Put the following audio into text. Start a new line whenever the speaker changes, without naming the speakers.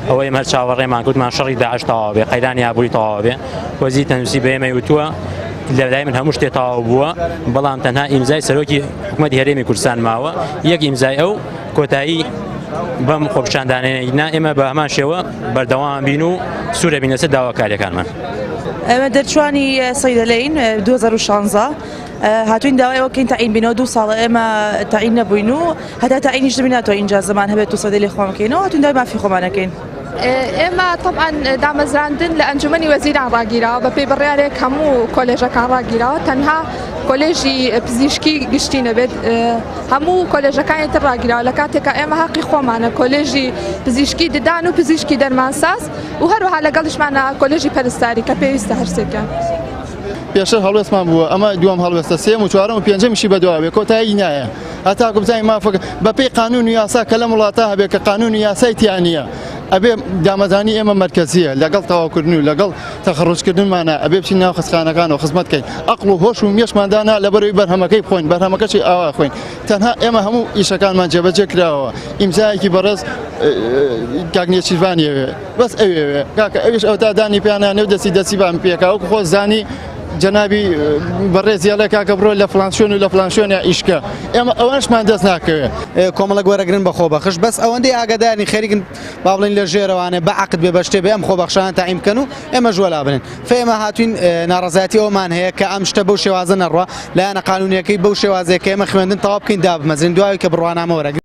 ئەوە ئێمە هەر چاوەڕێمان کوتمان شەڕی داعش تەواو بێ قەیرانی ئابووری تەواو بێ وەزیری تەندروستی بە ئێمەی وتووە لە لای من هەموو شتێ تەواو بووە بەڵام تەنها ئیمزای سەرۆکی حکوومەتی هەرێمی کوردستان ماوە یەک ئیمزای ئەو کۆتایی بەم خۆپیشاندانەی نا ئێمە بە هەمان شێوە بەردەوام بین و سوورە بین لەسەر داواکاریەکانمان.
ئێمە دەرچوانی سەیدەلەین 2016 هاتوین داوای ئەوە بکەین تەعین بینەوە دوو ساڵە ئێمە تەعین نەبووین و هەتا تەعینیش دەبین ناتوانین ئینجازەمان هەبێت و سەدەی لێ خۆمان بکەینەوە هاتوین داوای مافی خۆمان ئەکەین.
ئێمە تەبعەن دامەزراندن لە ئەنجومەنی وەزیران ڕاگیراوە بە پێی بڕیارێک هەموو کۆلێژەکان ڕاگیراوە تەنها کۆلێژی پزیشکی گشتی نەبێت هەموو کۆلێژەکانی تر ڕاگیراوە لە کاتێکا ئێمە هەقی خۆمانە کۆلێژی پزیشکی ددان و پزیشکی دەرمانساز و هەروەها لەگەڵیشمانە کۆلێژی پەرستاری کە پێویستە هەرسێکیان.
پێشتر هەڵوێستمان بووە ئەمە دووەم هەڵوێستە سێم و چوارەم و پێنجەمیشی بەدواوە بێ کۆتایی نایە هەتاکو بزانین مافەکە بەپێی قانون و یاسا کە لەم وڵاتە هەبێ کە قانون و یاسای تیا نییە ئەبێ دامەزرانی ئێمە مەرکەزیە لەگەڵ تەواوکردن و لەگەڵ تەخەڕوجکردنمانە ئەبێ بچین ناو خەستخانەکان و خزمەت کەین ئەقڵ و هۆش و مێشمان دانا لەبەرەوەی بەرهەمەکەی بخۆین بەرهەمەکەشی ئاوا خۆین تەنها ئێمە هەموو ئیشەکانمان جێبەجێ کراوە ئیمزایەکی بەڕێز کاک نێچیرڤانی ئەوێ بەس ئەوێ کاکە ئەویش ئەوتا دانی پیانانێ و دەستی دەستی بان پێکا وەکو خۆ زانی جەنابی بەڕێزی ئەڵێ کاکە بڕۆ لە فلان شوێن و لە فلان شوێنە ئیشکە ئێمە ئەوانشمان دەست ناکەوێ.
کۆمەڵێک وەرەگرن بە خۆبەخش بەس ئەوەندەی ئاگادارین خەریکن با بڵێین لە ژێرەوانێ بە عەقد بێ بە شتێ بێ ئەم خۆبەخشانە تەعین بکەن و ئێمەش وەلا بنێن فێمە هاتوین ناڕەزایەتی ئەومان هەیە کە ئەم شتە بەو شێوازە نەڕوا لایەنە قانونیەکەی بەو شێوازەیە کە ئێمە خوێندن تەواو بکەین دابمەزرین دوای کە بڕوانامە وەرەگرن.